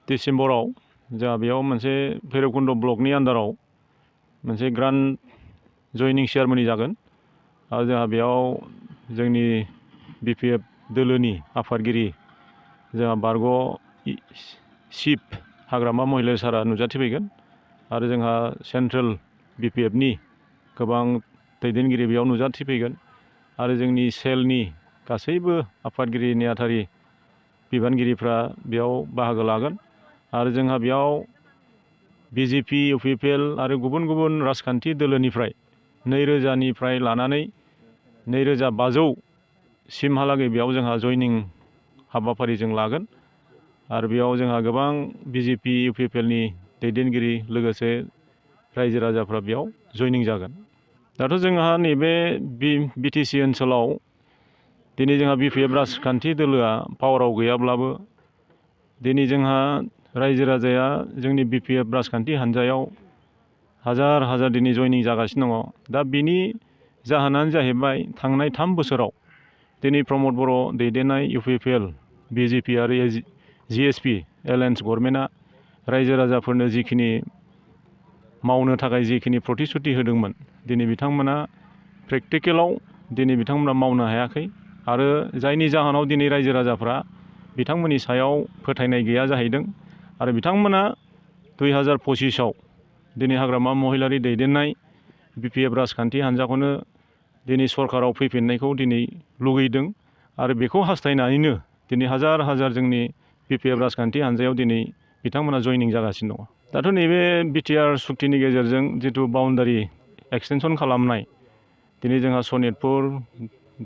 डिसेम्बराव जोंहा बेयाव मोनसे भैरबकुंड ब्लकनि आन्दाराव मोनसे ग्रान्ड जयनिं सेरेमनि जागोन आरो जोंहा बेयाव जोंनि BPF दोलोनि आफादगिरि जोंहा बारग' चिफ हाग्रामा महिला सारा नुजाथिफैगोन आरो जोंहा सेन्ट्रेल BPFनि गोबां दैदेनगिरि बेयाव नुजाथिफैगोन आरो जोंनि सेलनि गासैबो आफादगिरि नेहाथारि बिबानगिरिफ्रा बेयाव बाहागो लागोन आरो जोंहा बेयाव BJP UPPL आरो गुबुन गुबुन राजखान्थि दोलोनिफ्राय 2000निफ्राय लानानै 2500 सिमहालागै बेयाव जोंहा जयनिं हाबाफारिजों लागोन आरो बेयाव जोंहा गोबां BJP UPPLनि दैदेनगिरि लोगोसे रायजो राजाफ्रा बेयाव जयनिं जागोन। दाथ' जोंहा नैबे BTC ओनसोलाव दिनै जोंहा BPF राजखान्थि दोलोआ पावाराव गैयाब्लाबो दिनै जोंहा रायजो राजाया जोंनि BPF राजखान्थि हान्जायाव हाजार हाजार दिनै जयनिं जागासिनो दङ। दा बिनि जाहोनानो जाहैबाय थांनाय 3 बोसोराव दिनै प्रमद बर' दैदेननाय UPPL BJP आरो GSP एलायन्स गभर्नमेन्टआ रायजो राजाफोरनो जिखिनि मावनो थाखाय जिखिनि प्रतिश्रुति होदोंमोन दिनै बिथांमोना प्रेक्टिकेलाव दिनै बिथांमोना मावनो हायाखै आरो जायनि जाहोनाव दिनै रायजो राजाफ्रा बिथांमोननि सायाव फोथायनाय गैया जाहैदों आरो बिथांमोना 2025आव दिनै हाग्रामा महिलारि दैदेननाय BPF राजखान्थि हान्जाखौनो दिनै सरकाराव फैफिननायखौ दिनै लुगैदों आरो बेखौ हास्थायनानैनो दिनै हाजार हाजार जोंनि BPF राजखान्थि हान्जायाव दिनै बिथांमोना जयनिं जागासिनो दङ। दाथ' नैबे BTR सुक्तिनि गेजेरजों जिथु बाउन्डारि एक्सटेनसन खालामनाय दिनै जोंहा सनितपुर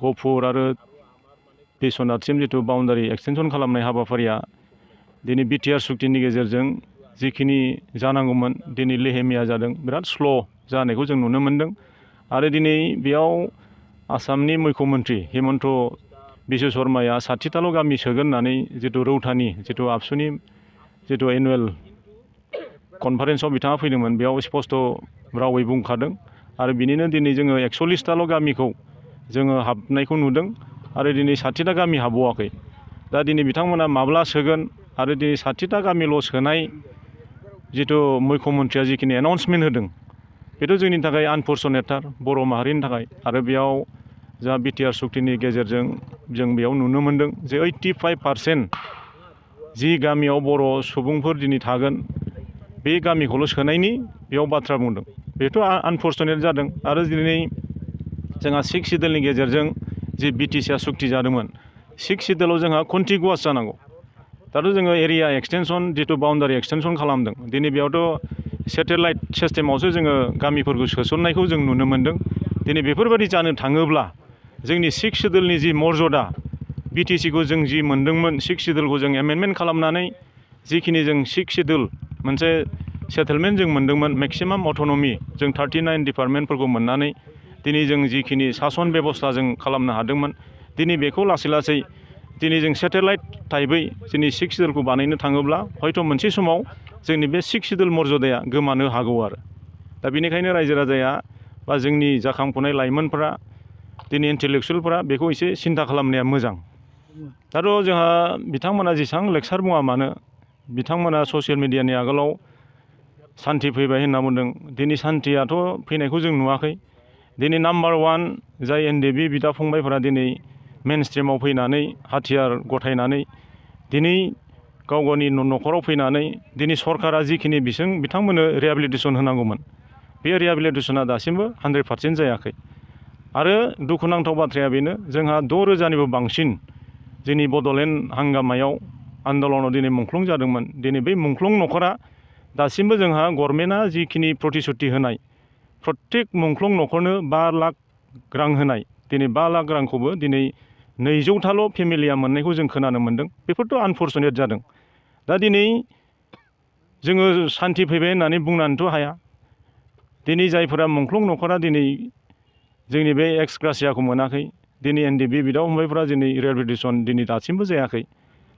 गहपुर आरो बिश्वनाथसिम जिथु बाउन्डारि एक्सटेनसन खालामनाय हाबाफारिया दिनै BTR सुक्तिनि गेजेरजों जिखिनि जानांगौमोन दिनै लेहेमिया जादों, बिराद स्ल' जानायखौ जों नुनो मोन्दों आरो दिनै बेयाव आसामनि मुख्यमन्त्रि हिमन्त बिश्व शर्माया 60ताल' गामि सोगोन होननानै जिथु रौतानि जिथु आबसुनि जिथु एनुवेल कनफारेन्सआव बिथाङा फैदोंमोन बेयाव स्पस्ट' रावै बुंखादों आरो बिनिनो दिनै जोङो 41ताल' गामिखौ जोङो हाबनायखौ नुदों आरो दिनै 60ता गामि हाबबावाखै। दा दिनै बिथांमोना माब्ला सोगोन आरो दिनै 60ता गामिल' सोनाय जिथु मुख्यमन्त्रिया जिखिनि एनाउन्समेन्ट होदों बेथ' जोंनि थाखाय आनफर्चुनेटथार बर' माहारिनि थाखाय आरो बेयाव जोंहा BTR सुक्तिनि गेजेरजों जों बेयाव नुनो मोन्दों जे 85% जि गामियाव बर' सुबुंफोर दिनै थागोन बे गामिखौल' सोनायनि बेयाव बाथ्रा बुंदों। बेथ' आनफर्चुनेट जादों आरो दिनै जोंहा 6 सिडुलनि गेजेरजों जि BTCआ सुक्ति जादोंमोन 6 सिडुलाव जोंहा कन्टिगुवास जानांगौ। दाथ' जोङो एरिया एक्सटेनसन जिथु बाउन्डारि एक्सटेनसन खालामदों दिनै बेयावथ' सेटेलाइट सिस्टेमावसो जोङो गामिफोरखौ सोसननायखौ जों नुनो मोन्दों। दिनै बेफोरबायदि जानो थाङोब्ला जोंनि 6 सिडुलनि जि मर्यादा BTCखौ जों जि मोन्दोंमोन 6 सिडुलखौ जों एमेन्डमेन्ट खालामनानै जिखिनि जों 6 सिडुल मोनसे सेटेलमेन्ट जों मोन्दोंमोन मेक्सिमाम अट'नमि जों 39 डिपार्टमेन्टफोरखौ मोननानै दिनै जों जिखिनि सासन बेबस्था जों खालामनो हादोंमोन दिनै बेखौ लासै लासै दिनै जों सेटेलाइट टाइपै जोंनि 6 सिडुलखौ बानायनो थाङोब्ला हयथ' मोनसे समाव जोंनि बे 6 सिडुल मर्यादाया गोमानो हागौ आरो दा बेनिखायनो रायजो राजाया बा जोंनि जाखांफुनाय लाइमोनफोरा दिनै इन्टेलेक्सुवेलफोरा बेखौ एसे सिन्था खालामनाया मोजां। दाथ' जोंहा बिथांमोना जेसेबां लेक्सार बुङा मानो बिथांमोना ससियेल मिडियानि आगोलाव सान्थि फैबाय होनना बुंदों। दिनै सान्थियाथ' फैनायखौ जों नुवाखै। दिनै नाम्बार 1 जाय NDB बिदा फंबायफोरा दिनै मेन स्ट्रिमाव फैनानै हाथियार गथायनानै दिनै गाव गावनि न'खराव फैनानै दिनै सरकारा जिखिनि बिथांमोननो रिहेबिलिटेसन होनांगौमोन बे रिहेबिलिटेसना दासिमबो 100% जायाखै आरो दुखुनांथाव बाथ्राया बेनो जोंहा 6,000निबो बांसिन जोंनि बड'लेण्ड हांगामायाव आन्दलनाव दिनै मुंख्लं जादोंमोन। दिनै बै मुंख्लं न'खरा दासिमबो जोंहा गभर्नमेन्टआ जिखिनि प्रतिश्रुति होनाय प्रत्येक मुंख्लं न'खरनो 5 लाख रां होनाय दिनै 5 लाख रांखौबो दिनै 200थाल' फेमिलिया मोननायखौ जों खोनानो मोन्दों। बेफोरथ' आनफर्चुनेट जादों। दा दिनै जोङो सान्थि फैबाय होननानै बुंनानैथ' हाया। दिनै जायफोरा मुंख्लं न'खरा दिनै जोंनि बे एक्स ग्रासियाखौ मोनाखै दिनै NDB बिदा फंबायफोरा दिनै रिहेबिलिटेसन दिनै दासिमबो जायाखै।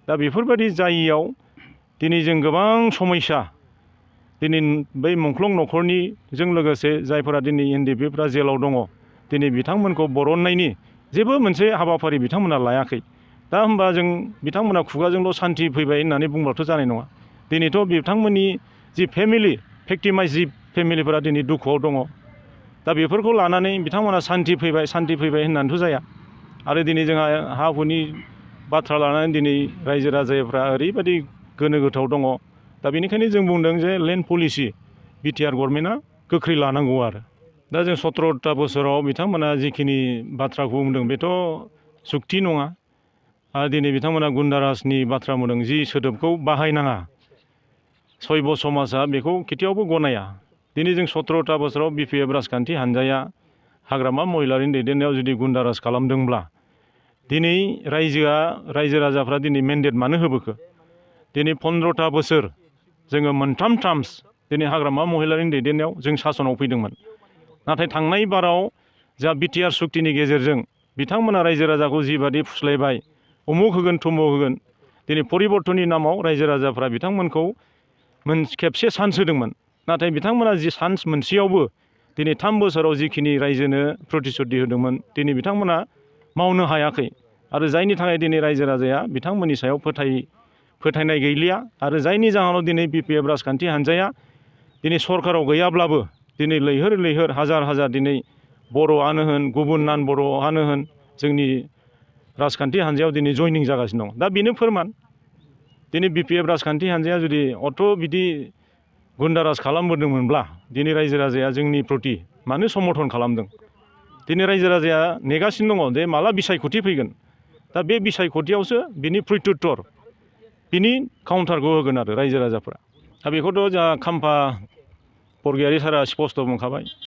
दा बेफोरबायदि जायियाव दिनै जों गोबां समयसा दिनै बै मुंख्लं न'खरनिजों लोगोसे जायफोरा दिनै NDBफ्रा जेलाव दङ दिनै बिथांमोनखौ बरननायनि जेबो मोनसे हाबाफारि बिथांमोना लायाखै। दा होमबा जों बिथांमोना खुगाजोंल' सान्थि फैबाय होननानै बुंब्लाथ' जानाय नङा। दिनैथ' बिथांमोननि जि फेमिलि भिक्टिमाइज जि फेमिलिफोरा दिनै दुखुआव दङ। दा बेफोरखौ लानानै बिथांमोना सान्ति फैबाय होननानैथ' जाया। आरो दिनै जोंहा हा हुनि बाथ्रा लानानै दिनै रायजो राजाफ्रा ओरैबायदि गोनो गोथोआव दङ। दा बेनिखायनो जों बुंदों जे लेन्ड पलिसि बिटिआर गभर्नमेन्टआ गोख्रै लानांगौ आरो। दा जों 17ता बोसोराव बिथांमोना जिखिनि बाथ्राखौ बुंदों बेथ' जुक्ति नङा। आरो दिनै बिथांमोना गुन्दाराजनि बाथ्रा बुंदों, जि सोदोबखौ बाहायनाङा सयब समाजा बेखौ केथियावबो गनाया। दिनै जों 17ता बोसोराव बिपिएफ राजखान्थि हान्जाया हाग्रामा महिलारिनि दैदेननायाव जुदि गुन्दाराज खालामदोंब्ला दिनै रायजो राजाफ्रा दिनै मेन्डेट मानो होबोखो? दिनै 15ता बोसोर जोङो मोनथाम टार्म्स दिनै हाग्रामा महिलारिनि दैदेननायाव जों सासनाव फैदोंमोन। नाथाय थांनाय बाराव जा बिटिआर सुक्तिनि गेजेरजों बिथांमोना रायजो राजाखौ जिबादि फुस्लायबाय, उमुक होगोन थुमुक होगोन, दिनै परिबर्तननि नामाव रायजो राजाफ्रा बिथांमोनखौ खेबसे चान्स होदोंमोन। नाथाय बिथांमोना जि चान्स मोनसेयावबो दिनै 3 बोसोराव जिखिनि रायजोनो प्रतिश्रुति होदोंमोन दिनै बिथांमोना मावनो हायाखै। आरो जायनि थाखाय दिनै रायजो राजाया बिथांमोननि सायाव फोथायनाय गैलिया। आरो जायनि जाहोनाव दिनै बिपिएफ राजखान्थि हान्जाया दिनै सरकाराव गैयाब्लाबो दिनै लैहोर हाजार दिनै बर'आनो होन गुबुन नान बर'आनो होन जोंनि राजखान्थि हान्जायाव दिनै जयनिं जागासिनो दं। दा बेनो फोरमान दिनै बिपिएफ राजखान्थि हान्जाया जुदि अथ' बिदि गुन्दाराज खालामबोदोंमोनब्ला दिनै रायजो राजाया जोंनि प्रति मानो समर्थन खालामदों? दिनै रायजो राजाया नेगासिनो दङ जे माला बिसायख'थि फैगोन। दा बे बिसायख'थियावसो बिनि प्रत्युत्तर बिनि काउन्टारखौ होगोन आरो रायजो राजाफ्रा। दा बेखौथ' जोंहा खाम्फा बरगयारी सारा स्पस्ट' बुंखाबाय।